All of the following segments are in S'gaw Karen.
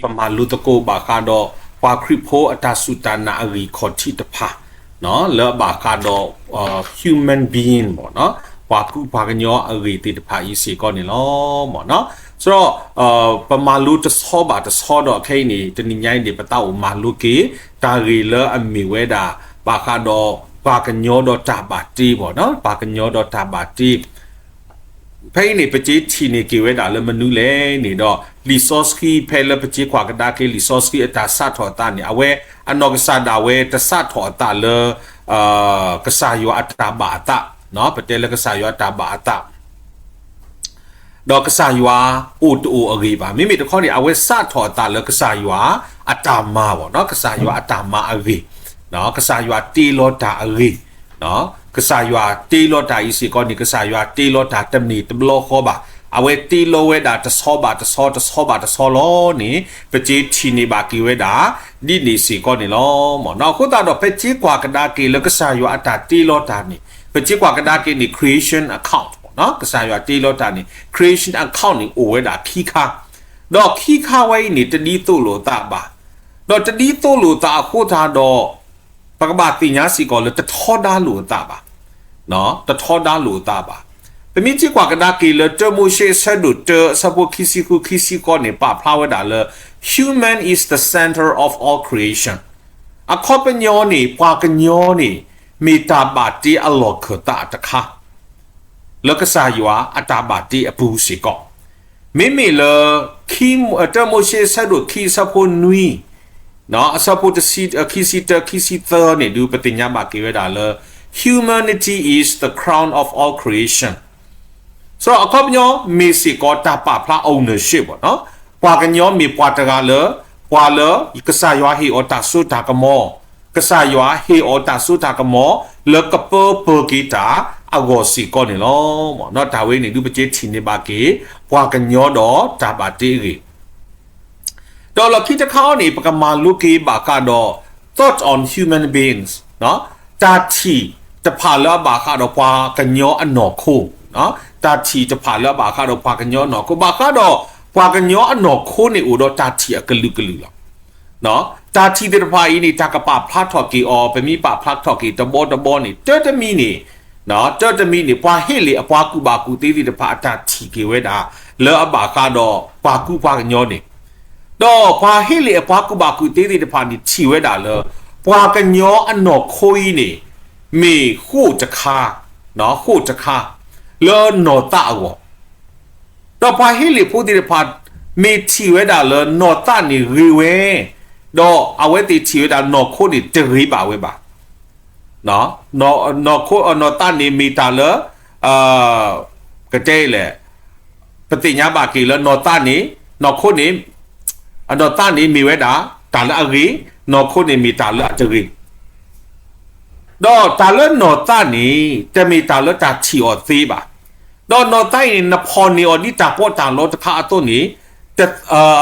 ပမၤလိသကိးဘၣ်ဃးဒီး ပှၤခရံာ်ဖိအတၢ်စူၢ်တၢ်နာ်အဂ့ၢ်ခီၣ်ထံးတဖၣ် လၢအဘၣ်ဃးဒီး human being မ့ၢ်နီၤ, ပှၤကူပှၤကညီအဂ့ၢ်သ့ၣ်တဖၣ်အံၤစ့ၢ်ကီးန့ၣ်လီၤ. မ့ၢ်နီၤ, ဆိုတော့ ပမၤလိတဆီဘၣ်တဆီဒီး ခဲအံၤန့ၣ် တနံၤညါအံၤန့ၣ် ပသးအိၣ်မၤလိက့ၤ တၢ်ဂ့ၢ်လၢအမ့ၢ်ဝဲဒၣ် ဘၣ်ဃးဒီး ပှၤကညီဒီးတၢ်ဘၣ်တ့ မ့ၢ်နီၤ, ပှၤကညီဒီးတၢ်ဘၣ်တ့ ဖဲအံၤန့ၣ် ပက့ၤထံၣ်န့ၢ်က့ၤဝဲဒၣ်လၢမနုၤလဲၣ်န့ၣ်ဒီး လံာ်စီဆှံဖဲလၢပက့ၤကွၢ်ကဒါက့ၤ လံာ်စီဆှံအတၢ်စးထီၣ်အသးန့ၣ် အဝဲအနီၢ်ကစၢ်ဒၣ်ဝဲတစးထီၣ်အသးလၢ ကစၢ်ယွၤအတၢ်ဘၣ်အသး, ပတဲလၢကစၢ်ယွၤအတၢ်ဘၣ်အသး ဒီးကစၢ်ယွၤအိၣ်တအိၣ်အဂ့ၢ်ဘၣ်. မ့မ့ၢ်တခီန့ၣ် အဝဲစးထီၣ်အသးလၢကစၢ်ယွၤအတၢ်မၤ မ့ၢ်နီၤ, ကစၢ်ယွၤအတၢ်မၤအဂ့ၢ်, ကစၢ်ယွၤတ့လီၤတၢ်အဂ့ၢ်, ကစၢ်ယွၤတ့လီၤတၢ်အံၤစ့ၢ်ကီးန့ၣ် ကစၢ်ယွၤတ့လီၤတၢ်တမ့ၢ်တဘျီဃီဘၣ်. အဝဲတ့လီၤဝဲဒၣ်တဆီဘၣ်တဆီ တဆီဘၣ်တဆီလီၤန့ၣ် ပက့ၤထံၣ်န့ၢ်ဘၣ်က့ၤဝဲဒၣ် ဒ်န့ၣ်စ့ၢ်ကီးန့ၣ်လီၤ. မ့ၢ်နီၤ, အဃိသတးဒီး ပက့ၤကွၢ်ကဒါက့ၤလၢကစၢ်ယွၤအတၢ်တ့လီၤတၢ်န့ၣ် ပက့ၤကွၢ်ကဒါက့ၤန့ၣ် creation account မ့ၢ်နီၤ, ကစၢ်ယွၤတ့လီၤတၢ်န့ၣ် creation account န့ၣ် အိၣ်ဝဲဒၣ်ခံခါ, ဒီးခံခါဝဲအံၤန့ၣ် တဒ်သိးလိာ်သးဘၣ်. ဒီးတဒ်သိးလိာ်သးအဃိသတးဒီး ပကဘၣ်သ့ၣ်ညါစ့ၢ်ကီးလၢတထီဒါလိာ်အသးဘၣ်, တထီဒါလိာ်အသးဘၣ်. ပမ့ၢ်က့ၤကွၢ်ကဒါက့ၤလၢ တၢမိၤၡ့အဆၢဒိၣ်တၢ အဆၢဖိခံဆံဃု ခံဆံဃိးန့ၣ် ပာ်ဖျါဝဲဒၣ်လၢ human is the center of all creation. အခီပညီန့ၣ် ပှၤကညီန့ၣ် မ့ၢ်တၢ်ဘၣ်တ့အလီၢ်ခၢၣ်သးတခါ လၢကစၢ်ယွၤအတၢ်ဘၣ်တ့အပူၤစ့ၢ်ကီး. မ့မ့ၢ်လၢ ခံ, တၢမိၤၡ့အဆၢဒိၣ်ခံ အဆၢဖိနွံ, အဆၢဖိတဆံ, ခံဆံတၢ ခံဆံသၢန့ၣ် ဒုးပသ့ၣ်ညါဘၣ်က့ၤဝဲဒၣ်လၢ humanity is the crown of all creation. ဆိုတော့ အခီပညီမ့ၢ်စ့ၢ်ကီးတၢ်ပာ်ဖျါ ownership ပေါ့နော်, ပှၤကညီမ့ၢ်ပှၤတဂၤလၢ ပှၤလၢကစၢ်ယွၤဟ့ၣ်အီၤတၢ်စိတၢ်ကမီၤ, ကစၢ်ယွၤဟ့ၣ်အီၤတၢ်စိတၢ်ကမီၤ လၢကပၢပၢၤက့ၤတၢ်အဂီၢ်စ့ၢ်ကီးန့ၣ်လီၤ. တၢ်ဝဲန့ၣ်ဒုးပက့ၤထံၣ်န့ၢ်ဘၣ်က့ၤ ပှၤကညီဒီးတၢ်ဘၣ်တ့အဂ့ၢ် ဒီးလီၢ်ခံတခါအံၤန့ၣ် ပကမၤလိက့ၤဘၣ်ဃးဒီး thought on human beings, တၢ်ထံၣ်တဖၣ်လၢအဘၣ်ဃးဒီးပှၤကညီအနီၢ်ခိ, တၢ်ထံၣ်တဖၣ်လၢအဘၣ်ဃးဒီးပှၤကညီအနီၢ်ခိ, ဘၣ်ဃးဒီး ပှၤကညီအနီၢ်ခိန့ၣ်အိၣ်ဒီးတၢ်ထံၣ်အကလုာ်ကလုာ်လီၤ. တၢ်ထံၣ်သ့ၣ်တဖၣ်အံၤန့ၣ် တၢ်ကပာ်ဖျါထီၣ်က့ၤအီၤ ပမ့ၢ်ပာ်ဖျါထီၣ်က့ၤတဘီတဘီန့ၣ် တၢတမံၤန့ၣ်, တၢတမံၤန့ၣ် ပှၤဟ့လ့ၣ်အပှၤကူၣ်ဘၣ်ကူၣ်သ့သ့ၣ်တဖၣ်အတၢ်ထံၣ်က့ၤဝဲဒၣ် လၢအဘၣ်ဃးဒီးပှၤကူပှၤကညီန့ၣ်, ဒီးပှၤဟ့လ့ၣ်အပှၤကူၣ်ဘၣ်ကူၣ်သ့သ့ၣ်တဖၣ်န့ၣ် ထံၣ်ဝဲဒၣ်လၢ ပှၤကညီအနီၢ်ခိအံၤန့ၣ် မ့ၢ်ဃိာ်တခါ, ဃိာ်တခါ လၢနီၢ်သးအဂီၢ် ဒီးပှၤဟ့လ့ၣ်ဖိသ့ၣ်တဖၣ် မ့ၢ်ထံၣ်ဝဲဒၣ်လၢနီၢ်သးန့ၣ်ဂ့ၤဝဲ, ဒီးအဝဲသ့ၣ်ထံၣ်ဝဲဒၣ်နီၢ်ခိန့ၣ်တဂ့ၤဘၣ်ဝဲဘၣ်. နီၢ်ခိ, နီၢ်သးန့ၣ်မ့ၢ်တၢ်လၢ ကတဲလဲၣ်, ပသ့ၣ်ညါဘၣ်က့ၤလၢနီၢ်သးန့ၣ်, နီၢ်ခိန့ၣ်, နီၢ်သးန့ၣ်မ့ၢ်ဝဲဒၣ် တၢ်လၢအဂ့ၤ, နီၢ်ခိန့ၣ်မ့ၢ်တၢ်လၢအတဂ့ၤ ဒီးတၢ်လၢနီၢ်သးန့ၣ် တမ့ၢ်တၢ်လၢတၢ်ထံၣ်အီၤသ့ဘၣ်. ဒီးနီၢ်သးအံၤန့ၣ် နဖီၣ်န့ၢ်အီၤဒ်တၢ်ပီးတၢ်လီတခါအသိးန့ၣ်,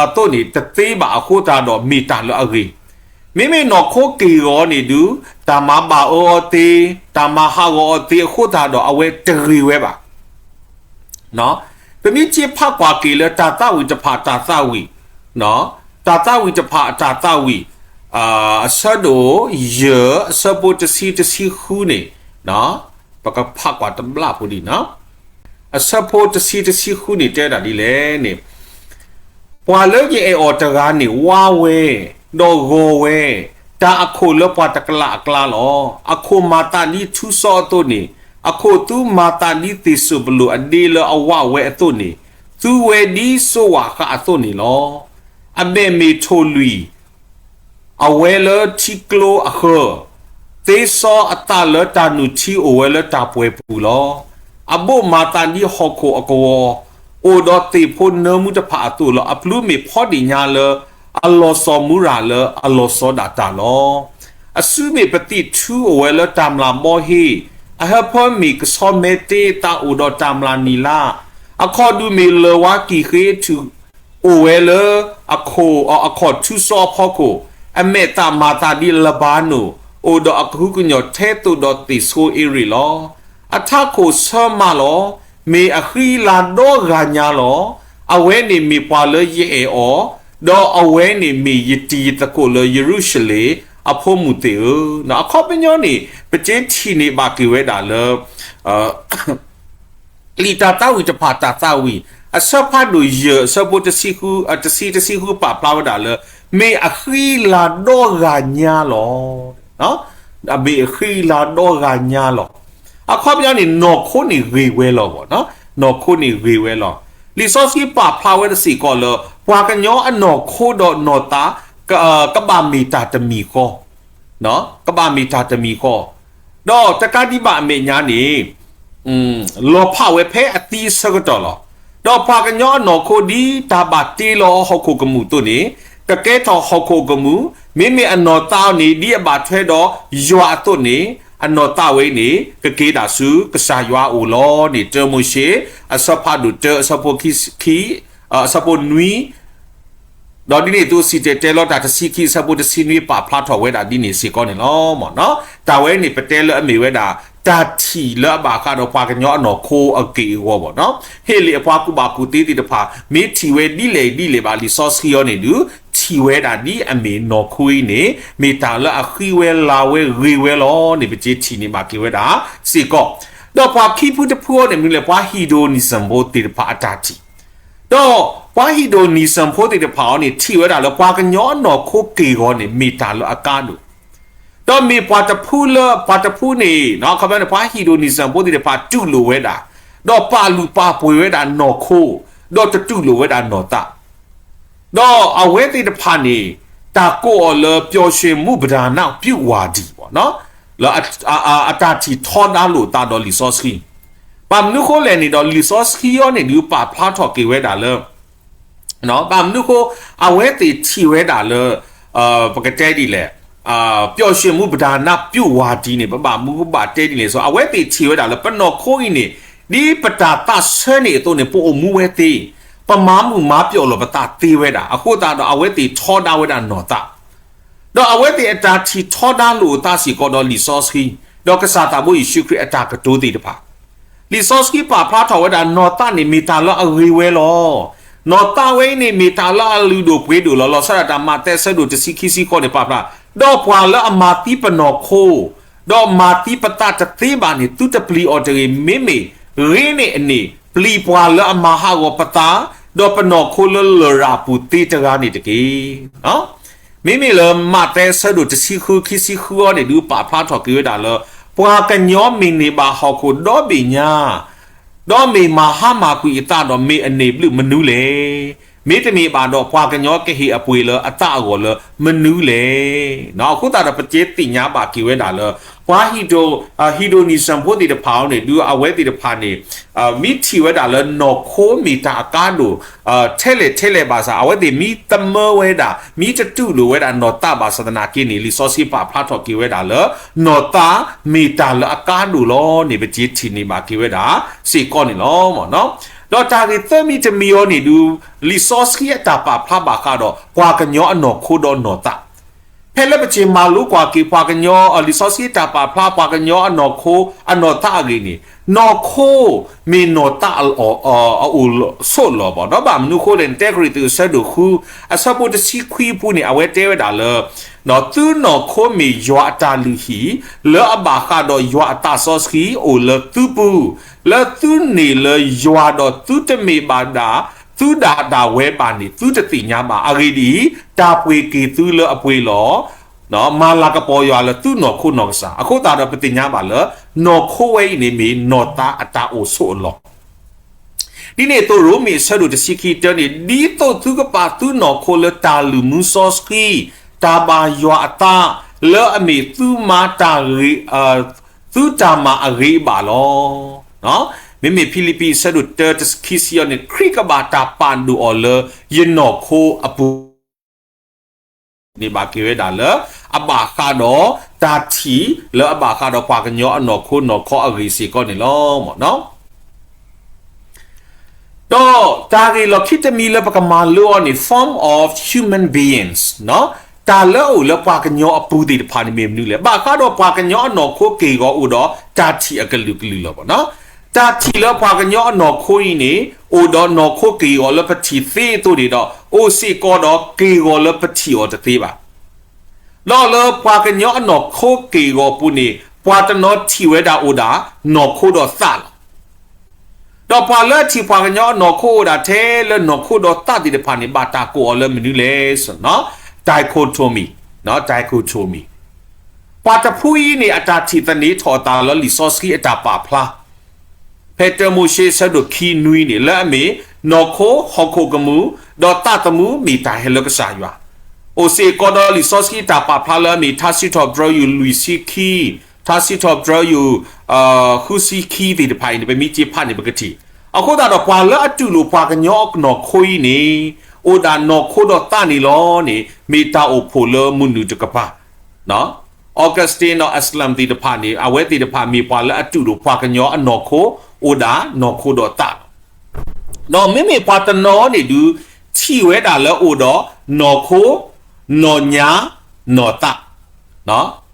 အသိးန့ၣ် တသ့ဘၣ်အဃိသတးဒီး မ့ၢ်တၢ်လၢအဂ့ၤ. မ့မ့ၢ်နီၢ်ခိက့ၢ်ဂီၤန့ၣ်ဒုး တၢ်မၤဘၣ်အၢအီၤသ့, တၢ်မၤဟးဂီၤအီၤသ့အဃိသတးဒီး အဝဲတဂ့ၤဝဲဘၣ်. ပမ့ၢ်က့ၤဖးကွၢ်က့ၤလၢတၢ်သးဝံၣ်တဖၣ်တၢ်သးဝံၣ်, တၢ်သးဝံၣ်တဖၣ်တၢ်သးဝံၣ်, အဆၢဒိၣ်ယဲၢ် အဆၢဖိတဆံတဆံဃုန့ၣ်, ပကဖးကွၢ်တဘျီဖိဒံး, အဆၢဖိတဆံတဆံဃုန့ၣ် တဲဒၣ်ဒ်လဲၣ်န့ၣ်, ပှၤလၢယအဲၣ်အီၤတဂၤန့ၣ် ဝါဝဲ, ဒီးဂီၤဝဲ, တၢ်အခိၣ်လၢပှၤတကလးအကျါလီၤ. အခိၣ်မၤသးဒ်ထူစီအသိးန့ၣ်, အခိၣ်သူမၤသးဒ်သ့ၣ်စိၣ်ပလိၣ်အဒ့လၢအဝးဝဲအသိးန့ၣ်, သူဝဲဒ်စိဝၣ်ဃးအသိးန့ၣ်လီၤ. အမဲာ်မ့ၢ်ထိၣ်လွံၢ် အဝဲလၢထံကျိအဃၢၤ, သ့စီအသးလၢတၢ်နုၢ်ထံအိၣ်ဝဲလၢတၢ်ပှဲၤပူၤလီၤ. အဘိၣ်မၤသးဒ်ဟီၣ်ခိၣ်အကဝီၤ, အိၣ်ဒီးသ့ၣ်ဖိနၢမူတဖၣ်အသိးလီၤ. အပျုၤမ့ၢ်ဖီဒ့ၣ်ညါလၢအလီၤစီၤမူရၤလၢအလီၤစီၤဒၣ်တၢ်လီၤ. အစုမ့ၢ်ပသံၣ်ထူအိၣ်ဝဲလၢတၢ်မျၢ်ဘီဟ့ၣ်, အဟၢဖၢမ့ၢ်ကဆီမဲတ့ သးအိၣ်ဒီးတၢ်မျၢ်နံၤလါ, အခီၣ်ဒူၣ်မ့ၢ်လၢၤဝါကံၢ်ဃ့ထုး အိၣ်ဝဲလၢအခိၣ်, အခီၣ်ထူစီအဖီခိၣ်, အမဲာ်သၣ်မၤသးဒ်လဘၤနိၣ်, အိၣ်ဒီးအကဟုကညီၢ်ထဲသိးဒီးသ့ၣ်ဆိအ့ရ့ၣ်လီၤ. အထးခိၣ်ဆၢမးလီၤ. မ့ၢ်အဃံလၤဒီဂၤညါလီၤ. အဝဲန့ၣ်မ့ၢ်ပှၤလၢယအဲၣ်အီၤ, ဒီးအဝဲန့ၣ်မ့ၢ်ယတံၤယသကိးလၢယရူၤၡလ့ၣ်အဖိမုၣ်သ့ၣ်ဧၢ. အခီပညီန့ၣ် ပက့ထံၣ်န့ၢ်ဘၣ်က့ၤဝဲဒၣ်လၢ လံာ်တၢ်သးဝံၣ်တဖၣ်တၢ်သးဝံၣ် အဆၢဖးဒိၣ်ယဲၢ် အဆၢဖိတဆံဃု တဆံ တဆံဃုပာ်ဖျါဝဲဒၣ်လၢ မ့ၢ်အဃံလၤဒီဂၤညါလီၤ. မ့ၢ်အဃံလၤဒီဂၤညါလီၤ. အခီပညီန့ၣ် နီၢ်ခိန့ၣ်ဂ့ၤဝဲလီၤဘၣ်, နီၢ်ခိန့ၣ်ဂ့ၤဝဲလီၤ. လံာ်စီဆှံပာ်ဖျါဝဲတစ့ၢ်ကီးလၢ ပှၤကညီအနီၢ်ခိဒီးနီၢ်သး ကဘၣ်မ့ၢ်တၢ်တမံၤဃီ ကဘၣ်မ့ၢ်တၢ်တမံၤဃီ, ဒီးတကးဒံးဘၣ်အမဲာ်ညါန့ၣ် လီၤဖးဝဲဖဲအသံအဆၢကတီၢ်လီၤ. ဒီးပှၤကညီအနီၢ်ခိဒ်တၢ်ဘၣ်တ့လီၤဟီၣ်ခိၣ်ကမူၣ်အသိးန့ၣ် ကကဲထီၣ်ဟီၣ်ခိၣ်ကမူၣ်, မ့မ့ၢ်အနီၢ်သးန့ၣ် ဒ်အဘၣ်ထွဲဒီးယွၤအသိးန့ၣ် အနီၢ်သးဝဲအံၤန့ၣ် ကက့ၤဒၣ်ဆူကစၢ်ယွၤအအိၣ်လီၤန့ၣ် တၢမိၤၡ့ အဆၢဖးဒိၣ်တၢ အဆၢဖိခံ အဆၢဖိနွံ ဒီးဒ်န့ၣ်အသိးစံၣ်တဲၤတဲလီၤတၢ်တဆံခံ အဆၢဖိတဆံနွံ ပာ်ဖျါထီၣ်ဝဲဒၣ်ဒ်န့ၣ်စ့ၢ်ကီးန့ၣ်လီၤ. တၢ်ဝဲန့ၣ်ပတဲလၢအမ့ၢ်ဝဲဒၣ် တၢ်ထံၣ်လၢအဘၣ်ဃးဒီးပှၤကညီအနီၢ်ခိအဂ့ၢ်အဂီၢ်ဘၣ်နီၤ. ဟ့ၣ်လံအပှၤကူၣ်ဘၣ်ကူၣ်သ့သ့ၣ်တဖၣ် မ့ၢ်ထံၣ်ဝဲဒ်လဲၣ်ဒ်လဲၣ်ဘၣ်လံာ်စီဆှံအံၤန့ၣ်ဒုး ထံၣ်ဝဲဒၣ်ဒ်အမ့ၢ်နီၢ်ခိအံၤန့ၣ် မ့ၢ်တၢ်လၢအဃံဝဲလၤဝဲဂ့ၤဝဲလီၤန့ၣ် ပက့ထံၣ်န့ၢ်ဘၣ်က့ၤဝဲဒၣ်စ့ၢ်ကီး. ဒီးပှၤခံဖုတဖုအံၤန့ၣ် မနုၤလဲၣ် ပှၤဟံၣ်ဒိၣ်နံၣ်စၢၣ်ဖိသ့ၣ်တဖၣ်အတၢ်ထံၣ် ဒီးပှၤဟံၣ်ဒိၣ်နံၣ်စၢၣ်ဖိသ့ၣ်တဖၣ်အံၤန့ၣ် ထံၣ်ဝဲဒၣ်လၢပှၤကညီအနီၢ်ခိက့ၢ်ဂီၤန့ၣ် မ့ၢ်တၢ်လၢအကါဒိၣ်, ဒီးမ့ၢ်ပှၤတဖုလၢ ပှၤတဖုန့ၣ် ခီပညီန့ၣ် ပှၤဟံၣ်ဒိၣ်နံၣ်စၢၣ်ဖိသ့ၣ်တဖၣ်တူၢ်လိာ်ဝဲဒၣ်, ဒီးပာ်လုၢ်ပာ်ပှ့ၤဝဲဒၣ်နီၢ်ခိ, ဒီးတတူၢ်လိာ်ဝဲဒၣ်နီၢ်သး ဒီးအဝဲသ့ၣ်တဖၣ်န့ၣ် တၢ်ကိးအီၤလၢ ပျော်ရွှင်မှု ပဓာနပြုဝါဒံ လၢအတၢ်ထံၣ်ထီဒါလိာ်သးဒီးလံာ်စီဆှံ, ဘၣ်မနုၤဃိလဲၣ်န့ၣ်ဒီး လံာ်စီဆှံအံၤန့ၣ်ဒုးပာ်ဖျါထီၣ်က့ၤဝဲဒၣ်လၢ ဘၣ်မနုၤဃိ အဝဲသ့ၣ်ထံၣ်ဝဲဒၣ်လၢ ပကတဲဒ်လဲၣ် ပျော်ရွှင်မှု ပဓာနပြုဝါဒံ န့ၣ် ပဘၣ်မနုၤဃိဘၣ်တဲဒ်လဲၣ်ဆိ အဝဲသ့ၣ်ထံၣ်ဝဲဒၣ်လၢပနီၢ်ခိအံၤန့ၣ် ဒ်ပတၢ်သးဆၢန့ၣ်အသိးန့ၣ် ပအိၣ်မူဝဲသ့, ပမၤမုာ်မၤပျီၣ်လီၤပသးသ့ဝဲဒၣ် အဃိသတးဒီး အဝဲသ့ၣ်ထီဒါဝဲဒၣ်နီၢ်သး ဒီးအဝဲသ့ၣ်အတၢ်ထံၣ်ထီဒါလိာ်အသးစ့ၢ်ကီးဒီးလံာ်စီဆှံ, ဒီးကစၢ်သးဘိယ့ၣ်ၡူးခရံာ်အတၢ်ကတိၤသ့ၣ်တဖၣ်, လံာ်စီဆှံပာ်ဖျါထီၣ်ဝဲဒၣ်နီၢ်သးန့ၣ်မ့ၢ်တၢ်လၢအဂ့ၤဝဲလီၤ. နီၢ်သးဝဲအံၤန့ၣ် မ့ၢ်တၢ်လၢအလုၢ်ဒိၣ်ပှ့ၤဒိၣ်လီၤ. လီၤဆီဒၣ်တၢ်မးသဲအဆၢဒိၣ်တဆံခံဆံဃိးန့ၣ် ပာ်ဖျါ, ဒီးပှၤလၢအမၤသံပနီၢ်ခိ ဒီးမၤသံပသးတသ့ဘၣ်န့ၣ် သုတပျံၤအီၤတဂ့ၤ. မ့မ့ၢ်ဂ့ၤန့ၢ်အန့ၣ် ပျံၤပှၤလၢအမၤဟးဂီၤပသး ဒီးပနီၢ်ခိလၢလရာ်ပူၤသ့တဂၤန့ၣ်တက့ၢ်. မ့မ့ၢ်လၢမးသဲအဆၢဒိၣ်တဆံဃု ခံဆံဃုအံၤန့ၣ်ဒုးပာ်ဖျါထီၣ်က့ၤဝဲဒၣ်လၢ ပှၤကညီမ့ၢ်န့ၢ်ဘၣ်ဟီၣ်ခိၣ်ဒီဘ့ၣ်ညါ ဒီးမ့ၢ်မၤဟါမၢ်ကွံာ်အသးဒီး မ့ၢ်အန့ၢ်ဘျုးမနုၤလဲၣ်. မ့တမ့ၢ်ဘၣ်ဒီး ပှၤကညီကဟ့ၣ်အပှ့ၤလၢအသးအဂီၢ်လၢမနုၤလဲၣ်. အဃိသတးဒီး ပကသ့ၣ်ညါဘၣ်က့ၤဝဲဒၣ်လၢ ပှၤဟံၣ်ဒိၣ် ဟံၣ်ဒိၣ်နံၣ်စၢၣ်ဖိသ့ၣ်တဖၣ်အံၤန့ၣ် ဒုးအဝဲသ့ၣ်တဖၣ်န့ၣ် မ့ၢ်ထံၣ်ဝဲဒၣ်လၢနီၢ်ခိမ့ၢ်တၢ်အကါဒိၣ် ထဲလဲၣ်ထဲလဲၣ်ဘၣ်ဆၣ် အဝဲသ့ၣ်မ့ၢ်သမၢဝဲဒၣ် မ့ၢ်တတူၢ်လိာ်ဝဲဒၣ်နီၢ်သးဘၣ်ဆၣ်သနာ်က့န့ၣ် လံာ်စီဆှံပာ်ဖျါထီၣ်က့ၤဝဲဒၣ်လၢ နီၢ်သးမ့ၢ်တၢ်လၢအကါဒိၣ်လီၤန့ၣ် ပကထံၣ်န့ၢ်ဘၣ်က့ၤဝဲဒၣ်စ့ၢ်ကီးန့ၣ်လီၤ. ဒီးတၢ်ဂ့ၢ်သၢမံၤတမံၤအံၤန့ၣ်ဒုး လံာ်စီဆှံအတၢ်ပာ်ဖျါဘၣ်ဃးဒီး ပှၤကညီအနီၢ်ခိဒီးနီၢ်သး ဖဲလၢပက့ၤမၤလိကွၢ်က့ၤပှၤကညီ လံာ်စီဆှံတၢ်ပာ်ဖျါပှၤကညီအနီၢ်ခိအနီၢ်သးအဂ့ၢ်န့ၣ် နီၢ်ခိမ့ၢ်နီၢ်သးအအိၣ်ဆိးလီၢ်ဘၣ်. ဒီးဘၣ်မနုၤဃိလဲၣ်န့ၣ် တၢကရံၣ်သူးအဆၢဒိၣ်ဃု အဆၢဖိတဆံခွံအပူၤန့ၣ် အဝဲတဲဝဲဒၣ်လၢ သုနီၢ်ခိမ့ၢ်ယွၤအတၢ်လုၢ်ဟံၣ် လၢအဘၣ်ဃးဒီးယွၤအသးစီဆှံအိၣ်လၢသုပူၤ, လၢသုန့ၢ်လၢယွၤဒီးသုတမ့ၢ်ဘၣ်ဒၣ် သုဒၣ်ဒၣ်ဝဲဘၣ်န့ၣ် သုတသ့ၣ်ညါဘၣ်. အဂ့ၢ်ဒ်အံၤ, တၢ်ပှ့ၤက့ၤသုလၢအပှ့ၤလီၤ. မၤလၤကပီၤယွၤလၢသုနီၢ်ခိနီၢ်ကစၢ်. အဃိသတးဒီးပသ့ၣ်ညါဘၣ်လၢ နီၢ်ခိဝဲအံၤန့ၣ်မ့ၢ် နီၢ်သးအတၢ်အိၣ်ဆိးအလီၢ် ဒ်န့ၣ်အသိး ရိမ့ၤအဆၢဒိၣ်တဆံခံတၢန့ၣ် ဒ်သိးသုကပာ်သုနီၢ်ခိလၢတၢ်လုၢ်မူစီဆှံ, တၢ်ဘၣ်ယွၤအသး, လၢအမ့ၢ်သုမၤတၢ်ဂ့ၤ, သုတၢ်မၤအဂ့ၤအဘၣ်လီၤ. မ့မ့ၢ်ဖံလံးပံးအဆၢဒိၣ်တၢတဆံခံဆံအံၤန့ၣ် ခရံာ်ကဘၣ်တၢ်ပာ်ဒိၣ်အီၤလၢယနီၢ်ခိအပူၤ န့ၣ်ဘၣ်က့ၤဝဲဒၣ်လၢ အဘၣ်ဃးဒီးတၢ်ထံၣ်လၢအဘၣ်ဃးဒီးပှၤကညီအနီၢ်ခိနီၢ်ခီအဂ့ၢ်စ့ၢ်ကီးန့ၣ်လီၤ. ဒီးတၢ်ဂ့ၢ်လီၢ်ခံတမံၤလၢပကမၤလိအီၤန့ၣ် form of human beings တၢ်လၢအအိၣ်လၢပှၤကညီအပူၤသ့ၣ်တဖၣ်န့ၣ်မ့ၢ်မနုၤလဲၣ်. ဘၣ်ဃးဒီးပှၤကညီအနီၢ်ခိက့ၢ်ဂီၤအိၣ်ဒီးတၢ်ထံၣ်အကလုာ်ကလုာ်လီၤ. တၢ်ထံၣ်လၢပှၤကညီအနီၢ်ခိအံၤန့ၣ် အိၣ်ဒီးနီၢ်ခိက့ၢ်ဂီၤလၢပထံၣ်သ့အသိးန့ၣ်ဒီး အိၣ်စ့ၢ်ကီးဒီးက့ၢ်ဂီၤလၢပထံၣ်အီၤတသ့ဘၣ်. ဒီးလၢပှၤကညီအနီၢ်ခိက့ၢ်ဂီၤအပူၤန့ၣ် ပှၤတနီၤထံၣ်ဝဲဒၣ်အိၣ်ဒၣ်နီၢ်ခိဒီးသးလီၤ. ဒီးပှၤလၢအထံၣ်ပှၤကညီအနီၢ်ခိအိၣ်ဒၣ်ထဲလၢနီၢ်ခိဒီးသးသ့ၣ်တဖၣ်န့ၣ် ဘၣ်တၢ်ကိးအီၤလၢမနုၤလဲၣ်, dichotomy, dichotomy. ပှၤတဖုအံၤန့ၣ် အတၢ်ထံၣ်သန့ၤထီၣ်အသးလၢလံာ်စီဆှံအတၢ်ပာ်ဖျါ ဖဲတၢမိၤၡ့အဆၢဒိၣ်ခံနွံန့ၣ် လၢအမ့ၢ် နီၢ်ခိဟီၣ်ခိၣ်ကမူၣ် ဒီးသးသမူမ့ၢ်တၢ်ဟဲလၢကစၢ်ယွၤ, အိၣ်စ့ၢ်ကီးဒီးလံာ်စီဆှံတၢ်ပာ်ဖျါလၢအမ့ၢ်ထါစံးထီၣ်ပတြၢၤယုၢ်လွံၢ်ဆံခံ, ထါစံးထီၣ်ပတြၢၤယုၢ် ဃုဆံခံသ့ၣ်တဖၣ်အံၤန့ၣ် ပမ့ၢ်က့ၤဖးန့ၣ်ပကထံၣ်. အဃိသတးဒီးပှၤလၢအတူၢ်လိာ်ပှၤကညီအနီၢ်ခိအံၤန့ၣ် အိၣ်ဒၣ်နီၢ်ခိဒီးသးန့ၣ်လီၤန့ၣ် မ့ၢ်တၢ်အိၣ်ဖှိၣ်လၢမုၢ်နုာ်တကပၤ Augustine ဒီး Islam သ့ၣ်တဖၣ်န့ၣ် အဝဲသ့ၣ်တဖၣ်မ့ၢ်ပှၤလၢအတူၢ်လိာ်ပှၤကညီအနီၢ်ခိ အိၣ်ဒၣ်နီၢ်ခိဒီးသးလီၤ. ဒီးမ့မ့ၢ်ပှၤတနီၤန့ၣ်ဒုး ထံၣ်ဝဲဒၣ်လၢအိၣ်ဒီးနီၢ်ခိ နီၢ်ညါ နီၢ်သး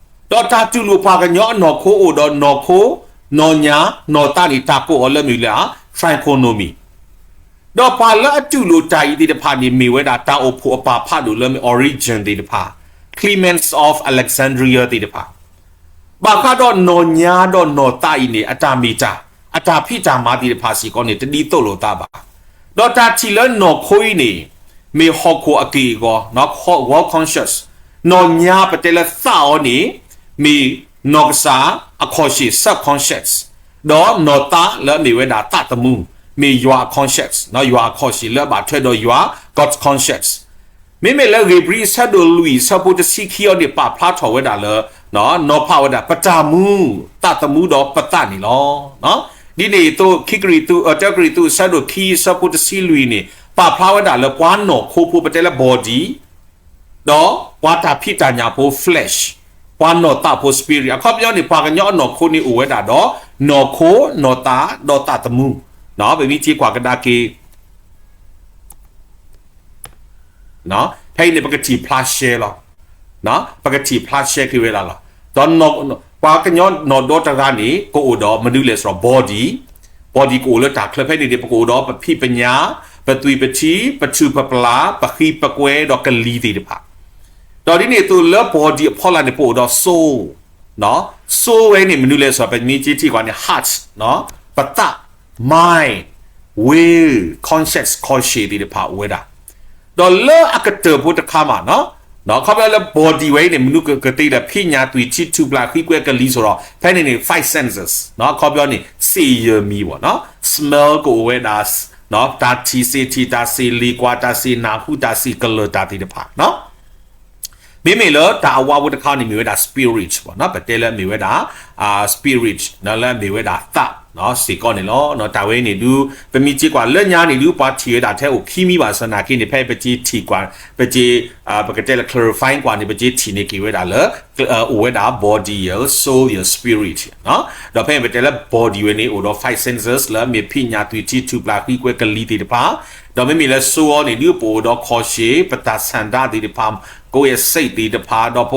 ဒီးတၢ်တူၢ်လိာ်ပှၤကညီအနီၢ်ခိအိၣ်ဒီးနီၢ်ခိ နီၢ်ညါ နီၢ်သးန့ၣ် တၢ်ကိးအီၤလၢမနုၤလဲၣ်ဧါ, trichotomy. ဒီးပှၤလၢအတူၢ်လိာ်တၢ်အံၤသ့ၣ်တဖၣ်န့ၣ် မ့ၢ်ဝဲဒၣ်တၢ်အိၣ်ဖှိၣ်အပၢ်ဖးဒိၣ်လၢမ့ၢ် Origen သ့ၣ်တဖၣ်, Clement of Alexandria သ့ၣ်တဖၣ် ဘၣ်ဃးဒီးနီၢ်ညါဒီးနီၢ်သးအံၤန့ၣ် အတၢ်မ့ၢ်တၢ်, အတၢ်ဖံးတၢ်မၤသ့ၣ်တဖၣ်စ့ၢ်ကီးန့ၣ် တဒ်သိးလိာ်သးဘၣ်. ဒီးတၢ်ထံၣ်လၢနီၢ်ခိအံၤန့ၣ် မ့ၢ်ဟီၣ်ခိၣ်အက့ၢ်အဂီၤ, world conscious, နီၢ်ညါပတဲလၢသးအီၤန့ၣ် မ့ၢ်နီၢ်ကစၢ်အခီၣ်ရှ့ၣ် subconscious, ဒီးနီၢ်သးလၢအမ့ၢ်ဝဲဒၣ်သးသမူ မ့ၢ်ယွၤအ conscious, ယွၤအခီၣ်ရှ့ၣ်လၢအဘၣ်ထွဲဒီးယွၤ God's conscious. မ့မ့ၢ်လၢဧ့ၤဘြံၤအဆၢဒိၣ်လွံၢ်အဆၢဖိတဆံခံအံၤန့ၣ် ပာ်ဖျါထီၣ်ဝဲဒၣ်လၢ နီၤဖးဝဲဒၣ် ပတၢ်မူ သးသမူဒီးပသးန့ၣ်လီၤ. ဒ်န့ၣ်အသိး ခံကရံၣ်သူး, တၢကရံၣ်သူးအဆၢဒိၣ်ခံအဆၢဖိတဆံလွံၢ်န့ၣ် ပာ်ဖျါဝဲဒၣ်လၢပှၤနီၢ်ခိဖိ ပတဲလၢ body ဒီးပှၤတၢ်ဖံးတၢ်ညၣ်ဖိ flesh, ပှၤနီၢ်သးဖိ spirit. အခီပညီန့ၣ် ပှၤကညီအနီၢ်ခိန့ၣ်အိၣ်ဝဲဒၣ်ဒီး နီၢ်ခိ နီၢ်သး ဒီးသးသမူ, ပမ့ၢ်က့ၤကွၢ်ကဒါက့ၤ ဖဲအံၤန့ၣ် ပကထံၣ်ဖျါရှဲလီၤ. ပကထံၣ်ဖျါရှဲက့ၤဝဲဒၣ်လီၤ. ဒီးပှၤကညီနီၢ်ဒီတဂၤန့ၣ် ကအိၣ်ဒီးမနုၤလဲၣ်စရီ body, body ကအိၣ်လၢတၢ်ချၢ ဖဲန့ၣ်န့ၣ် ပကအိၣ်ဒီးပဖံးပညၣ်, ပသွံၣ်ပထံ, ပထူၣ်ပပျၢ်, ပဃံပကွဲဒီးကလံၤသ့ၣ်တဖၣ်. ဒီးဒ်န့ၣ်အသိးလၢ body အဖီလာ်န့ၣ် ပအိၣ်ဒီး soul, soul ဝဲန့ၣ် မနုၤလဲၣ်စရီ ပမ့ၢ်က့ၤထံၣ်ကွၢ်န့ၣ် heart, ပသး mind, will, conscience ခီၣ်ရှ့ၣ်သ့ၣ်တဖၣ်အိၣ်ဝဲဒၣ်. ဒီးလၢအကတၢၢ်ဖိတခါမး, ခီဖျိလၢ body ဝဲအံၤန့ၣ် မနုၤကသ့ဒီး ဖံးညၣ်သွံၣ်ထံထူၣ်ပျၢ်ဃံကွဲကလံၤစရီ ဖဲန့ၣ်န့ၣ် five senses, ခီဖျိန့ၣ် စ့ၣ်ယဲၢ်မံၤဘၣ်, smell ကအိၣ်ဝဲဒၣ်, တၢ်ထံၣ်စ့ၣ်ထံၣ်, တၢ်စ့ၣ်လ့ၣ်ကွၢ်, တၢ်စ့ၣ်နၢ်ဟူ, တၢ်စ့ၣ်ကလၢၢ်တၢ်သ့ၣ်တဖၣ် မ့မ့ၢ်လၢတၢ်အဝးဖိတခါန့ၣ် မ့ၢ်ဝဲဒၣ် spirit, ပတဲလၢမ့ၢ်ဝဲဒၣ် spirit လၢအမ့ၢ်ဝဲဒၣ်သးစ့ၢ်ကီးန့ၣ်လီၤ. တၢ်ဝဲန့ၣ်ဒုး ပမ့ၢ်က့ၤကွၢ်လၢညါန့ၣ်ဒုး ပှၤထံၣ်ဝဲဒၣ်ထဲအိၣ်ခံမံၤဘၣ်ဆၣ်သနာ်က့န့ၣ် ဖဲပက့ၤထံၣ်ကွၢ်, ပက့ၤ, ပကတဲလၢ clarify ကွၢ်န့ၣ် ပက့ၤထံၣ်န့ၢ်က့ၤဝဲဒၣ်လၢ အိၣ်ဝဲဒၣ် body ယဲၢ်, soul ယဲၢ်, spirit ဒီးဖဲပတဲလၢ body ဝဲန့ၣ်အိၣ်ဒီး five senses လၢအမ့ၢ်ဖံးညၣ်သွံၣ်ထံထူၣ်ပျၢ်ဃံကွဲကလံၤသ့ၣ်တဖၣ်, ဒီးမ့မ့ၢ်လၢ soul အံၤန့ၣ်ဒုး ပအိၣ်ဒီးခီၣ်ရှ့ၣ်, ပတၢ်ဆန္ဒသ့ၣ်တဖၣ်, ကိးဝဲစိတ်သ့ၣ်တဖၣ်, ဒီး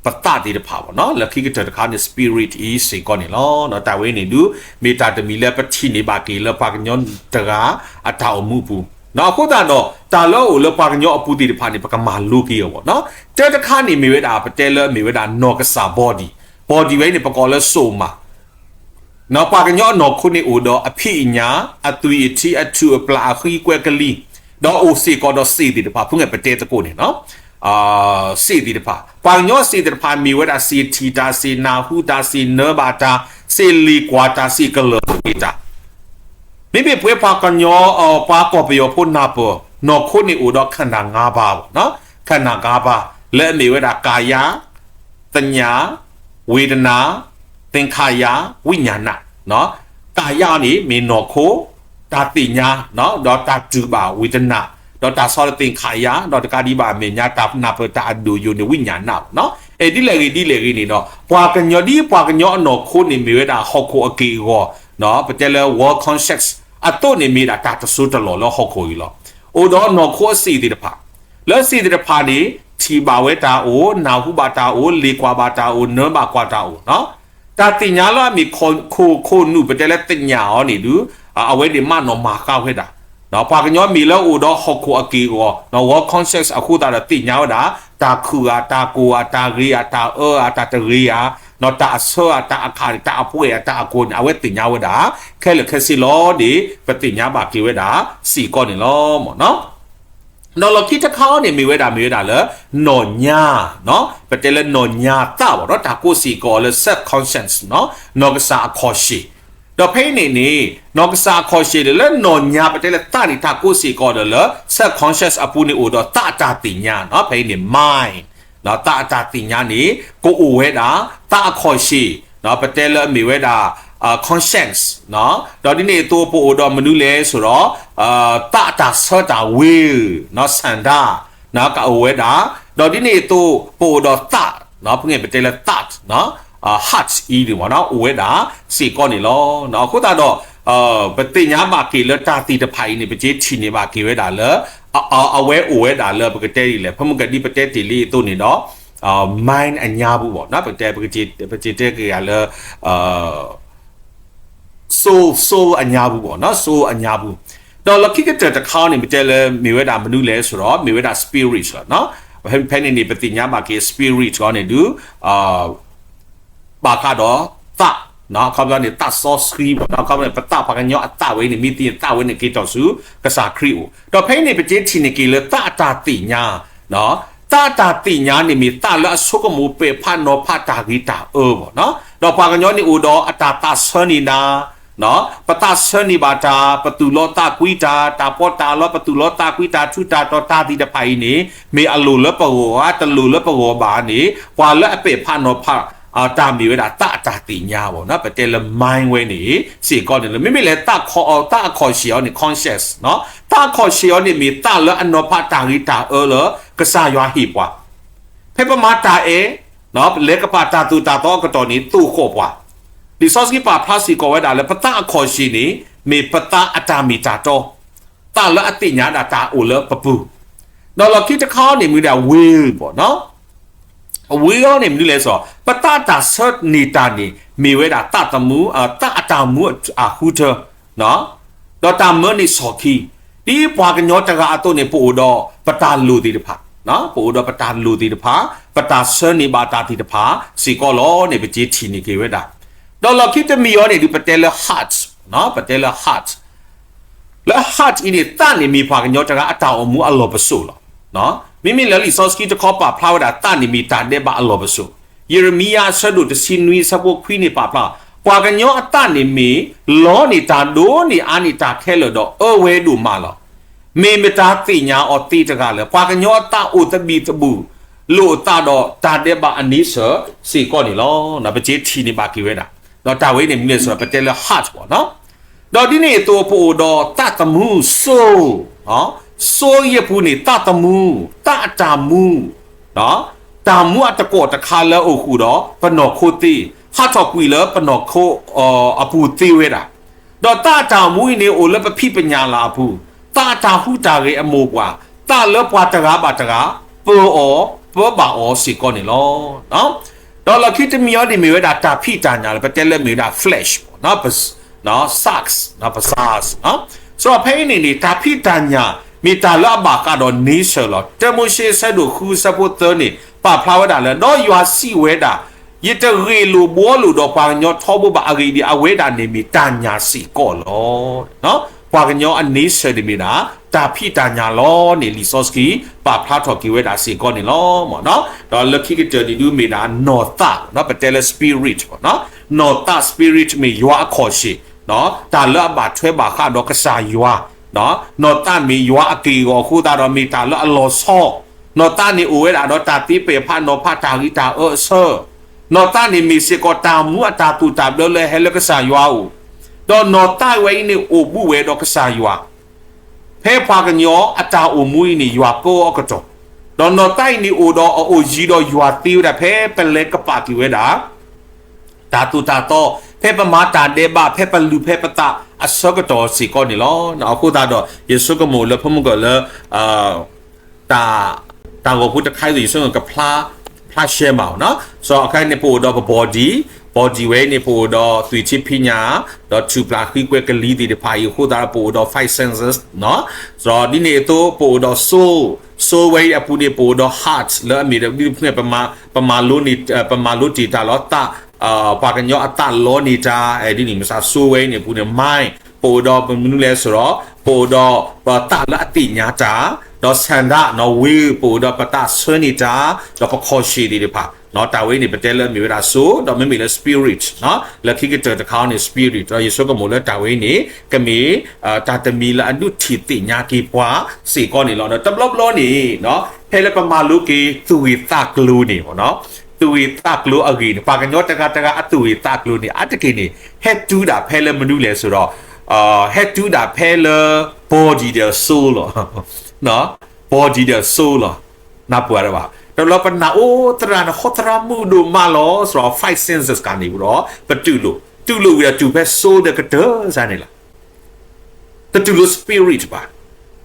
ပသးသ့ၣ်တဖၣ်ဘၣ်, လၢခံကတၢၢ်တခါန့ၣ် spirit အံၤစ့ၢ်ကီးန့ၣ်လီၤ. တၢ်ဝဲန့ၣ်ဒုး မ့ၢ်တၢ်တမံၤလၢပထံၣ်န့ၢ်ဘၣ်က့ၤလၢပှၤကညီတဂၤအတၢ်အိၣ်မူပူၤ, အဃိသတးဒီး တၢ်လၢအအိၣ်လၢပှၤကညီအပူၤသ့ၣ်တဖၣ်န့ၣ် ပကမၤလိက့ၤအီၤဘၣ်. တၢတခါန့ၣ်မ့ၢ်ဝဲဒၣ် ပတဲလၢမ့ၢ်ဝဲဒၣ်နီၢ်ကစၢ် body, body ဝဲန့ၣ် ပကိးလၢ soul မး ပှၤကညီအနီၢ်ခိန့ၣ်အိၣ်ဒီးအဖံးအညၣ်, အသွံၣ်အထံ, အထူၣ်အပျၢ်, အဃံကွဲကလံၤ, ဒီးအိၣ်စ့ၢ်ကီးဒီးစ့ၣ်သ့ၣ်တဖၣ်, ဖုၣ်ငဲၣ်ပတဲသကိးန့ၣ်, စ့ၣ်သ့ၣ်တဖၣ်, ပှၤကညီစ့ၣ်သ့ၣ်တဖၣ်မ့ၢ်ဝဲဒၣ် စ့ၣ်ထံၣ်တၢ်, စ့ၣ်နၢ်ဟူတၢ်, စ့ၣ်နၢဘၣ်တၢ်, စ့ၣ်လ့ၣ်ကွၢ်တၢ်, စ့ၣ်ကလၢၢ်တၢ်, မ့မ့ၢ်ပှၤကညီ, ပှၤကီၢ်ပယီၤဖိနၢ်ပၢၢ် နီၢ်ခိန့ၣ်အိၣ်ဒီး ခန္ဓာငါးပါး, ခန္ဓာငါးပါး လၢအမ့ၢ်ဝဲဒၣ် ကာယ, သညာ, ဝေဒနာ, သင်္ခါရ, ဝိညာဏ, ကာယန့ၣ် မ့ၢ်နီၢ်ခိ, တၢ်သ့ၣ်ညါ, ဒီးတၢ်တူၢ်ဘၣ် ဝေဒနာ, ဒီးတၢ်ဆီလီၤ သင်္ခါရ, ဒီးတကးဒံးဘၣ်အမဲာ်ညါ တၢ်နၢ်ပၢၢ်တၢ်အဒိၣ်ယိာ်န့ၣ် ဝိညာဏ, ဒ်လဲၣ်ဂ့ၤဒ်လဲၣ်ဂ့ၤန့ၣ်ဒီး ပှၤကညီဒ်ပှၤကညီအနီၢ်ခိန့ၣ် မ့ၢ်ဝဲဒၣ်ဟီၣ်ခိၣ်အက့ၢ်အဂီၤ, ပတဲလၢ world conscious အသိးန့ၣ်မ့ၢ်ဒၣ်တၢ်တစိၢ်တလီၢ်လၢဟီၣ်ခိၣ်အံၤလီၤ. အိၣ်ဒီးနီၢ်ခိအစ့ၣ်သ့ၣ်တဖၣ်, လၢစ့ၣ်သ့ၣ်တဖၣ်န့ၣ် ထံၣ်ဘၣ်ဝဲတၢ်အိၣ်, နၢ်ဟူဘၣ်တၢ်အိၣ်, လ့ၣ်ကွၢ်ဘၣ်တၢ်အိၣ်, နၢဘၣ်ကွၢ်တၢ်အိၣ်, တၢ်သ့ၣ်ညါလၢအမ့ၢ်ခိၣ်နူာ် ပတဲလၢသ့ၣ်ညါအီၤန့ၣ်ဒုး အဝဲန့ၣ်မၤနီၣ်မၤဃါဝဲဒၣ်, ပှၤကညီမ့ၢ်လၢအိၣ်ဒီးဟီၣ်ခိၣ်အက့ၢ်အဂီၤ ဝဲ conscious အဃိသတးဒီးသ့ၣ်ညါဝဲဒၣ် တၢ်ခုၣ်ဧါ တၢ်ကိၢ်ဧါ တၢ်ဂ့ၤဧါ တၢ်အၢဧါ တၢ်တဂ့ၤဧါ, တၢ်အဆၢဧါ တၢ်အခး တၢ်အပှဲၤဧါ တၢ်အကိၢ်န့ၣ် အဝဲသ့ၣ်ညါဝဲဒၣ် ခဲလၢာ်ခဲဆ့လီၤန့ၣ် ပသ့ၣ်ညါဘၣ်က့ၤဝဲဒၣ် စ့ၢ်ကီးန့ၣ်လီၤ. ဒီးလီၢ်ခံတခါအံၤန့ၣ် မ့ၢ်ဝဲဒၣ် မ့ၢ်ဝဲဒၣ်လၢ နီၢ်ညါ, ပတဲလၢနီၢ်ညါသးဘၣ်ဒီး တၢ်ကိးစ့ၢ်ကီးလၢ subconscious နီၢ်ကစၢ်အခီၣ်ရှ့ၣ်, ဒီးဖဲအံၤန့ၣ်န့ၣ် နီၢ်ကစၢ်အခီၣ်ရှ့ၣ်ဒီးလၢနီၢ်ညါ ပတဲလၢသးန့ၣ် တၢ်ကိးစ့ၢ်ကီးဒီးလၢ subconscious အပူၤန့ၣ်အိၣ်ဒီးသးအတၢ်သ့ၣ်ညါ, ဖဲအံၤန့ၣ် mind သးအတၢ်သ့ၣ်ညါန့ၣ် ကအိၣ်ဝဲဒၣ် သးအခီၣ်ရှ့ၣ်, ပတဲလၢအမ့ၢ်ဝဲဒၣ် conscience, ဒီးဒ်န့ၣ်အသိး ပအိၣ်ဒီးမနုၤလဲၣ်ဆိုဒီး သးအတၢ်ဆၢတၢ် will ဆန္ဒ ကအိၣ်ဝဲဒၣ်, ဒီးဒ်န့ၣ်အသိး ပအိၣ်ဒီးသး, ဖဲန့ၣ်ပတဲလၢသး heart အံၤန့ၣ် အိၣ်ဝဲဒၣ်စ့ၢ်ကီးန့ၣ်လီၤ. အဃိသတးဒီး ပသ့ၣ်ညါဘၣ်က့ၤလၢတၢ်သ့ၣ်တဖၣ်အံၤန့ၣ် ပက့ၤထံၣ်န့ၢ်ဘၣ်က့ၤဝဲဒၣ်လၢ အဝဲအိၣ်ဝဲဒၣ်လၢပကတဲဒ်လဲၣ် ဖဲမုၢ်ကဒံပတဲတ့ၢ်လံအသိးန့ၣ်ဒီး mind အညါပူၤဘၣ်, ပကတဲ ပက့ၤတဲက့ၤယၤလၢ soul, soul အညါပူၤဘၣ်, soul အညါပူၤ, ဒီးလီၢ်ခံကတၢၢ်တခါန့ၣ် ပတဲလၢမ့ၢ်ဝဲဒၣ်မနုၤလဲၣ်ဆိုဒီး မ့ၢ်ဝဲဒၣ် spirit လီၤ. ဖဲန့ၣ်န့ၣ် ပသ့ၣ်ညါဘၣ်က့ၤ spirit အီၤန့ၣ်ဒုး ဘၣ်ဃးဒီးသး, အခီပညီန့ၣ် သးစီဆှံဘၣ်, အခီပညီန့ၣ် ပသးပှၤကညီအသးဝဲန့ၣ် မ့ၢ်သ့ၣ်သးဝဲန့ၣ် က့ၤထီၣ်ဆူကစၢ်ခရံာ်အိၣ်, ဒီးဖဲအံၤန့ၣ် ပက့ၤထံၣ်န့ၢ်က့ၤလၢသးအတၢ်သ့ၣ်ညါ, သးအတၢ်သ့ၣ်ညါန့ၣ်မ့ၢ်သးလၢအဆိကမိၣ်ပဲာ်ဖးနီၤဖးတၢ်ဂ့ၤတၢ်အၢဘၣ်, ဒီးပှၤကညီန့ၣ်အိၣ်ဒီးအတၢ်သးဆၢန့ၢ်နၤ ပသးဆၢန့ၢ်ဘၣ်တၢ်, ပသူၣ်လီသးကွံတၢ်, တၢ်ပီးတၢ်လီ ပသူၣ်လီသးကွံတၢ် ထူးတၢ်တီၤ တၢ်သ့ၣ်တဖၣ်အံၤန့ၣ် မ့ၢ်အလိၣ်လၢပဂီၢ်ဧါ တလိၣ်လၢပဂီၢ်ဘၣ်န့ၣ် ပှၤလၢအပဲာ်ဖးနီၤဖး တၢ်မ့ၢ်ဝဲဒၣ်သးအတၢ်သ့ၣ်ညါဘၣ်, ပတဲလၢ mind ဝဲန့ၣ် စ့ၢ်ကီးန့ၣ်လီၤ. မ့မ့ၢ်လၢသးခီၣ် သးအခီၣ်ရှ့ၣ်အီၤန့ၣ် conscious, သးအခီၣ်ရှ့ၣ်အီၤန့ၣ်မ့ၢ်သးလၢအနီၤဖးတၢ်ဂ့ၤတၢ်အၢလၢ ကစၢ်ယွၤဟ့ၣ်ပှၤ ဖဲပမၤတၢ်အဲၣ်, လဲၤကပာ်တၢ်သိၣ်တၢ်သီအကတီၢ်န့ၣ် သိၣ်ဃီၣ်ပှၤ, လံာ်စီဆှံပာ်ဖျါစ့ၢ်ကီးဝဲဒၣ်လၢ ပသးအခီၣ်ရှ့ၣ်န့ၣ် မ့ၢ်ပသးအတၢ်မ့ၢ်တၢ်တီ, သးလၢအသ့ၣ်ညါဒၣ်တၢ်အိၣ်လၢပပူၤ, ဒီးလီၢ်ခံတခါန့ၣ် မ့ၢ်ဝဲဒၣ် will ဘၣ်, will အီၤန့ၣ်မနုၤလဲၣ်ဆို ပသးတၢ်ဆၢန့ၢ်တၢ်န့ၣ် မ့ၢ်ဝဲဒၣ်သးသမူ, သးအတၢ်မူအဃုထၢ ဒီးတၢ်မၢန့ၢ်ဆီၣ်ခံ, ဒ်ပှၤကညီတဂၤအသိးန့ၣ် ပအိၣ်ဒီးပတၢ်လိၣ်သ့ၣ်တဖၣ်, ပအိၣ်ဒီးပတၢ်လိၣ်သ့ၣ်တဖၣ်, ပတၢ်ဆၢန့ၢ်ဘၣ်တၢ်သ့ၣ်တဖၣ် စ့ၢ်ကီးလီၤန့ၣ် ပက့ၤထံၣ်န့ၢ်က့ၤဝဲဒၣ်, ဒီးလီၢ်ခံတမံၤအီၤန့ၣ်ဒုး ပတဲလၢ heart, ပတဲလၢ heart, လၢ heart အံၤန့ၣ် သးန့ၣ်မ့ၢ်ပှၤကညီတဂၤအတၢ်အိၣ်မူအလီၢ်ပစိာ်လီၤ. မ့မ့ၢ်လၢလံာ်စီဆှံတခီပာ်ဖျါဝဲဒၣ် သးန့ၣ်မ့ၢ်တၢ်ဒဲးဘးအလီၢ်ပစိာ်, ယံးရမံယၤ အဆၢဒိၣ်တဆံနွံ အဆၢဖိခွံန့ၣ်ပာ်ဖျါ, ပှၤကညီအသးန့ၣ်မ့ၢ် လီန့ၢ်တၢ်ဒိၣ်န့ၢ်အါန့ၢ်တၢ်ခဲလၢာ်ဒီးအၢဝဲဒိၣ်မးလီၤ. မ့ၢ်မတၤသ့ၣ်ညါအီၤသ့တဂၤလဲၣ်. ပှၤကညီအသးအိၣ်သဘံၣ်သဘုၣ် လိၣ်အသးဒီးတၢ်ဒဲးဘးအန့ဆၢၣ်စ့ၢ်ကီးန့ၣ်လီၤ. ပက့ၤထံၣ်န့ၢ်ဘၣ်က့ၤဝဲဒၣ်, ဒီးတၢ်ဝဲန့ၣ်မနုၤလဲၣ်ဆို ပတဲလၢ heart ဘၣ်, ဒီးဒ်န့ၣ်အသိး ပအိၣ်ဒီးသးသမူ soul, soul ယဲၢ်ပူၤန့ၣ် သးသမူ, သးအတၢ်မူ, တၢ်မူအတကွီၣ်တခါလၢအအိၣ်ဃုာ်ဒီး ပနီၢ်ခိသ့, ဟးထီၣ်ကွံာ်လၢပနီၢ်ခိအပူၤသ့ဝဲဒၣ်, ဒီးသးအတၢ်မူအံၤန့ၣ် အိၣ်လၢပဖံးပညၣ်လၢ်အပူၤ, သးအတၢ်ဟူးတၢ်ဂဲၤအမိၢ်ပှၢ်, သးလၢပှၤတဂၤဘၣ်တဂၤ ပၢအီၤ, ပၢဘၣ်အီၤစ့ၢ်ကီးန့ၣ်လီၤ. ဒီးလီၢ်ခံတမံၤအံၤန့ၣ် မ့ၢ်ဝဲဒ�ၣ်တၢ်ဖံးတၢ်ညၣ်လၢ ပတဲလၢမ့ၢ်ဝဲဒၣ် flesh, sarx, sarx, ဆိုတော့ ဖဲအံၤန့ၣ်န့ၣ် တၢ်ဖံးတၢ်ညၣ် မ့ၢ်တၢ်လၢအဘၣ်ဃးဒီးန့ဆၢၣ်လီၤ. တၢမိၤၡ့အဆၢဒိၣ်ဃု အဆၢဖိသၢန့ၣ် ပာ်ဖျါဝဲဒၣ်လၢ ဒီးယွၤစံးဝဲဒၣ်, ယတဂ့ၢ်လိာ်ဘှီလိာ်ဒီးပှၤကညီထီဘိဘၣ်, အဂ့ၢ်ဒ်အံၤ အဝဲဒၣ်န့ၣ်မ့ၢ်တၢ်ညၣ်စ့ၢ်ကီးလီၤ. ပှၤကညီအန့ဆၢၣ်န့ၣ်မ့ၢ်ဒၣ် တၢ်ဖံးတၢ်ညၣ်လီၤန့ၣ် လံာ်စီဆှံပာ်ဖျါထီၣ်က့ၤဝဲဒၣ်စ့ၢ်ကီးန့ၣ်လီၤ. ဒီးလၢခံကတၢၢ်န့ၣ်ဒုးမ့ၢ်ဒၣ်နီၢ်သး, ပတဲလၢ spirit, နီၢ်သး spirit မ့ၢ်ယွၤအခီၣ်ရှ့ၣ်, တၢ်လၢအဘၣ်ထွဲဘၣ်ဃးဒီးကစၢ်ယွၤ, နီၢ်သးမ့ၢ်ယွၤအက့ၢ်အဂီၤအဃိသတးဒီး မ့ၢ်တၢ်လၢအလီၤဆီ, နီၢ်သးန့ၣ်အိၣ်ဝဲဒၣ်ဒီးတၢ်သ့ပဲာ်ဖးနီၤဖးတၢ်ဂ့ၤတၢ်အၢအဆၢ, နီၢ်သးန့ၣ်မ့ၢ်စ့ၢ်ကီးတၢ်မူအတၢ်သိၣ်တၢ်ဘျၢလၢဟဲလၢကစၢ်ယွၤအအိၣ်, ဒီးနီၢ်သးဝဲအံၤန့ၣ်အိၣ်ဘူးဝဲဒီးကစၢ်ယွၤ ဖဲပှၤကညီအတၢ်အိၣ်မူအံၤန့ၣ် ယွၤပၢအီၤအကတီၢ်, ဒီးနီၢ်သးအံၤန့ၣ်အိၣ်ဒီးအအိၣ်ယံၤဒီးယွၤသ့ဝဲဒၣ် ဖဲပလဲၤကပာ်က့ၤဝဲဒၣ် တၢ်သိၣ်တၢ်သီ, ဖဲပမၤတၢ်ဒဲးဘး, ဖဲပလူၤဖဲပသးအဆၢကတီၢ်စ့ၢ်ကီးန့ၣ်လီၤ. အဃိသတးဒီး ယဆိကမိၣ်လၢဖုမုၢ်ကီၢ်လၢ တၢ်ဂီၤဖိတခါအံၤ ယဆိကမိၣ်ကဖျါရှဲမးနီၤ. ဆိုတော့ အခါအံၤန့ၣ် ပအိၣ်ဒီးပ body, body ဝဲအံၤန့ၣ် ပအိၣ်ဒီးသွံၣ်ထံဖံးညၣ်, ဒီးထူၣ်ဖျးဃံကွဲကလံၤသ့ၣ်တဖၣ်အံၤအဃိသတးဒီး ပအိၣ်ဒီး five senses နီၤ. ဒီးဒ်န့ၣ်အသိး ပအိၣ်ဒီး soul, soul ဝဲအံၤအပူၤန့ၣ် ပအိၣ်ဒီး heart လၢအမ့ၢ်ဒ်ဖဲ ပမၤလိန့ၢ် ပမၤလိတ့ၢ်တၢ်လီၤသး, ပှၤကညီအသးလီန့ၢ်တၢ်, ဒ်န့ၣ်မ့ၢ်စ့ၢ် soul ဝဲအံၤန့ၣ်အပူၤန့ၣ် mind, ပအိၣ်ဒီးပမနုၤလဲၣ်ဆိုဒီး ပအိၣ်ဒီးပသးလၢအသ့ၣ်ညါတၢ်, ဒီးဆန္ဒ နီၤ will ပအိၣ်ဒီးပသးဆၢန့ၢ်တၢ်, ဒီးပခီၣ်ဆ့ၣ်သ့ၣ်တဖၣ်, တၢ်ဝဲအံၤန့ၣ် ပတဲလၢအမ့ၢ်ဝဲဒၣ် soul ဒီးမ့မ့ၢ်လၢ spirit နီၤ, လၢခံကတၢၢ်တခါအံၤန့ၣ် spirit ဒီးယဆိကမိၣ်လၢတၢ်ဝဲအံၤန့ၣ် ကမ့ၢ် တၢ်တမံၤလၢအဒုးထံၣ်သ့ၣ်ညါက့ၤပှၤစ့ၢ်ကီးန့ၣ်လီၤ. ဒီးတဘျီဘျီန့ၣ် ဖဲလၢပမၤလိက့ၤသူၣ်ဂ့ၢ်သးကျိၤန့ၣ် သူၣ်ဂ့ၢ်သးကျိၤအဂ့ၢ်န့ၣ် ပှၤကညီတဂၤတဂၤအသူၣ်ဂ့ၢ်သးကျိၤန့ၣ် အါတက့ၢ်န့ၣ် ဟဲတုၤဒၣ်ဖဲလၢမနုၤလဲၣ်ဆိုဒီး ဟဲတုၤဒၣ်ဖဲလၢ body ဒီး soul လီၤ. body ဒီး soul လီၤ. နၢ်ပၢၢ်တဘၣ်, တဘျီပနာ်အိၣ်သရၣ်န့ၣ် ဟီသရၣ်မုာ်ဒိၣ်မးလီၤ ဆိုဒီး five senses ကန့ၣ်ဒီး ပတူၢ်လိာ်, တူၢ်လိာ်ဝံၤဒီးတုၤဖဲ soul ဒီးကတၢၢ်စ့ၢ်န့ၣ်လီၤ. တတူၢ်လိာ် spirit ဘၣ်.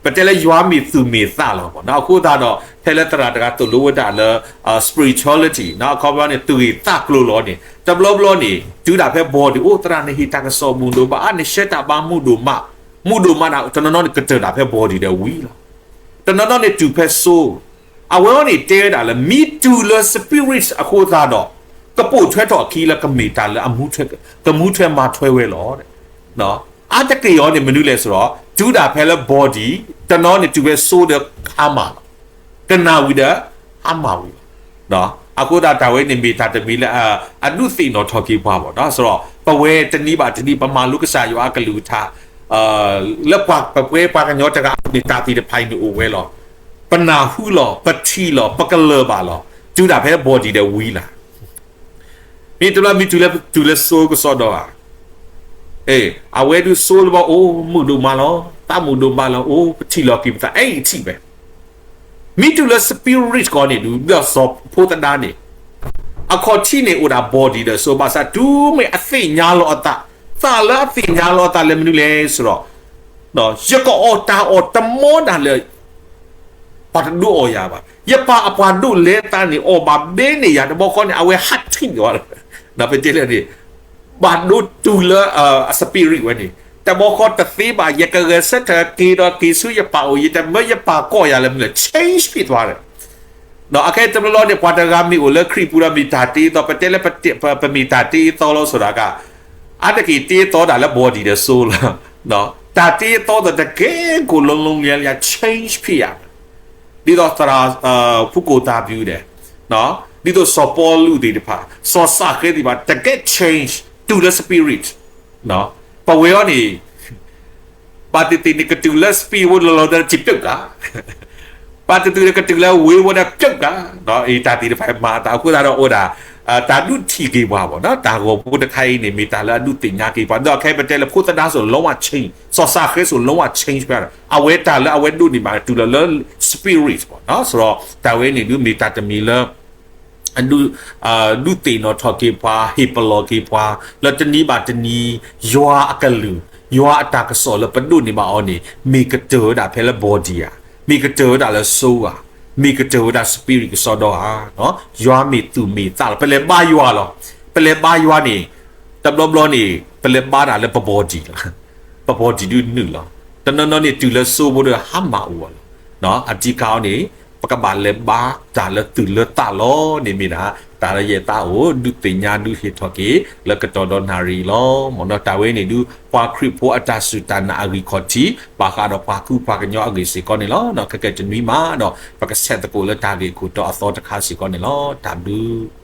ပတဲလၢယွၤမ့ၢ်သူၣ်မ့ၢ်သးလီၤ. အဃိသတးဒီး ဖဲလၢသရၣ်တဂၤသိၣ်လိဝဲဒၣ်လၢ spirituality အခီပညီန့ၣ် သူၣ်ဂ့ၢ်သးကျိၤလီၤန့ၣ် တဘျီဘျီန့ၣ် တုၤဒၣ်ဖဲ body အိၣ်သရၣ်န့ၣ်ဟ့ၣ်တၢ်ကစီၣ်မုာ်ဒိၣ်မး, အါန့ၣ် share တၢ်ဘါမုာ်ဒိၣ်မး, မုာ်ဒိၣ်မးန့ၣ် တနီၤနီၤန့ၣ် ကတၢၢ်ဒၣ်ဖဲ body ဒီးဝံၤလီၤ. တနီၤနီၤန့ၣ်တုၤဖဲ soul. အဝဲအံၤန့ၣ်တဲဝဲဒၣ်လၢ မ့ၢ်တုၤလၢ spirit အဃိသတးဒီး ကပိာ်ထွဲထီၣ်အခံလၢကမ့ၢ်တၢ်လၢ ကမူထွဲမၤထွဲဝဲလီၤ. အါတက့ၢ်အံၤန့ၣ် မနုၤလဲၣ်ဆိုဒီး တုၤဒၣ်ဖဲလၢ body, တနီၤန့ၣ်တုၤဖဲ soul ဒီး ခါမၢ်လီၤ. ကနၣ်ဝံၤဒီး ဟါမၢ်ဝံၤလီၤ. အဃိသတးတၢ်ဝဲန့ၣ်မ့ၢ်တၢ်တမံၤလၢ အဒုးသ့ၣ်နီၣ်ထီၣ်က့ၤပှၤဘၣ်. ဆိုတော့ ပဝဲတနံၤဘၣ်တနံၤ ပမၤလိကစၢ်ယွၤအကလုၢ်ကထါ လၢပှၤပပှဲပှၤကညီတဂၤအပူၤန့ၣ် တၢ်သ့ၣ်တဖၣ်အံၤန့ၣ်အိၣ်ဝဲလီၤ. ပနၢ်ဟူလီၤ, ပထံၣ်လီၤ, ပကလၢၢ်ဘၣ်လီၤ. တုၤဒၣ်ဖဲ body ဒီးဝံၤလီၤ. မ့ၢ်တဘျီမ့ၢ်တုၤလၢ တုၤလၢ soul ကစီဒီဧါ. အဝဲဒုး soul လၢဘၣ်အိၣ်မုာ်ဒိၣ်မးလီၤ, သးမုာ်ဒိၣ်မးလီၤ, အိၣ်ပထံၣ်လီၤက့ၤပသး အဲၣ်အံၤထံၣ်ဝဲ မ့ၢ်တုၤလၢ spirit ကီးန့ၣ်ဒုး ဒီးစီၤဖိသဒါန့ၣ် အခီၣ်ထံးန့ၣ်အိၣ်ဒၣ် body ဒီး soul ဘၣ်ဆၣ်တုၤမ့ၢ်အသ့ၣ်ညါလီၤအသး, သးလၢအသ့ၣ်ညါလီၤအသးလၢမနုၤလဲၣ်ဆိုဒီး ယကအီၣ်တၢ်အီၣ်တမီတၢ်လၢ ပှၤတဒိးအီၣ်ယၤဘၣ်. ယပၢ်အပှၤဒိးလဲသးန့ၣ် အီၣ်ဘၣ်ဘဲန့ၢ်ယၤတဘျီဃီန့ၣ် အဝဲဟးထံၣ်ဝဲ ပတဲလၢန့ၣ် ဘၣ်ဒိးတုၤလၢ အ spirit ဝဲန့ၣ် တဘျီဃီတသ့ဘၣ်. ယကဂဲၤဆၢထၢၣ်က့ၤဒီးက့ၤဆူယပၢ်အိၣ် ယတမၢယပၢ်ကိးယၤလၢမနုၤလဲၣ် change ဖြစ်သွားတယ်. ဒီးအခဲအံၤတဘျီဘျီန့ၣ် ပှၤတဂၤမ့ၢ်အိၣ်လၢခရံာ်ပူၤဒီးမ့ၢ်တၢ်တ့အသီ ပတဲလၢပမ့ၢ်တၢ်တ့အသီလီၤဆိုတာက အါတက့ၢ်တ့အသီဒၣ်လၢ body ဒီး soul လီၤ. တၢ်တ့အသီဒီးတကဲကိၢ် လုံးလုံးလျားလျား change ဖြစ်ရတယ်. ဒ်သိးသရၣ် ဖုကိၣ်သၣ်ပျူၤဒဲး, ဒ်သိးစီၤပီလူးသ့ၣ်တဖၣ် စီၤစၢ်ဃဲသ့ၣ်တဖၣ် တကဲ change တုၤလၢ spirit ပဝဲအံၤန့ၣ် ဘၣ်သ့ၣ်သ့ၣ်န့ၣ် ကတုၤလၢ spirit ဝဲလီၤလီၤဒီး စံးပျုတ်ကါ, ဘၣ်သ့ၣ်သ့ၣ်န့ၣ်ကတုၤလၢဝ့ၤဝဲဒီး ပျုတ်ကါ, ဒီးအံၤတၢ်သ့ၣ်တဖၣ်မၤအသးအဃိသတးဒီးအိၣ်ဒၣ် တၢ်ဒုးထံၣ်က့ၤပှၤဘၣ်နီၤ, တၢ်ဂီၤဖိတခါအံၤန့ၣ် မ့ၢ်တၢ်လၢအဒုးသ့ၣ်ညါက့ၤပှၤ, ဒီးခဲအံၤပတဲလၢဖိသဒါစိၤ လုံးဝ change, စီၤစၢ်ဃဲစိၤ လုံးဝ change ဖဲဒီး အဝဲတၢ်လၢအဝဲဒိးန့ၢ်ဘၣ်တုၤလီၤလၢ spirit ဘၣ်နီၤ, ဆိုတော့ တၢ်ဝဲန့ၣ်ဒုးမ့ၢ်တၢ်တမံၤလၢ ဒုးသ့ၣ်နီၣ်ထီၣ်က့ၤပှၤ, ဟ့ၣ်ပလီၢ်က့ၤပှၤ, လၢတနံၤဘၣ်တနံၤ ယွၤအကလုၢ်, ယွၤအတၢ်ကစီၣ်လၢပဒိးန့ၢ်ဘၣ်အီၤန့ၣ် မ့ၢ်ကတၢၢ်ဝဲဒၣ်ဖဲလၢ body ဧါ, မ့ၢ်ကတၢၢ်ဝဲဒၣ်လၢ soul ဧါ, မ့ၢ်ကတၢၢ်ဝဲဒၣ် spirit ကစီဒီဧါ, ယွၤမ့ၢ်သူၣ်မ့ၢ်သးလီၤ, ပလဲၤဘါယွၤလီၤ, ပလဲၤဘါယွၤန့ၣ် တဘျီဘျီန့ၣ် ပလဲၤဘါတၢ်လၢပ body လီၤ, ပ body ဒုးနုာ်လီၤ, တနီၤနီၤန့ၣ်တုၤလၢ soul ဖိဒီးဟါမၢ်အိၣ်လီၤ, အဓိကအီၤန့ၣ် ပကဘၣ်လဲၤဘါတၢ်လၢသူၣ်လၢသးလီၤန့ၣ်မ့ၢ်ဒၣ် တၢ်လၢယသးအိၣ် ဒုးသ့ၣ်ညါဒုးဟ့ၣ်ထီၣ်က့ၤ လၢကတီၢ်ဒီနၣ်ရံၣ်အံၤလီၤ. မ်နီၤ တၢ်ဝဲန့ၣ်ဒုး ပှၤခရံာ်ဖိအတၢ်စူၢ်တၢ်နာ်အဂံၢ်ခီၣ်ထံး ဘၣ်ဃးဒီးပှၤကူပှၤကညီအဂ့ၢ်စ့ၢ်ကီးန့ၣ်လီၤ. ခဲကနွံမးဒီး ပကဆဲးသကိးလၢတၢ်ဂ့ၢ်ခိၣ်တီအသီတခါစ့ၢ်ကီးန့ၣ်လီၤ. တၢ်ဘျုး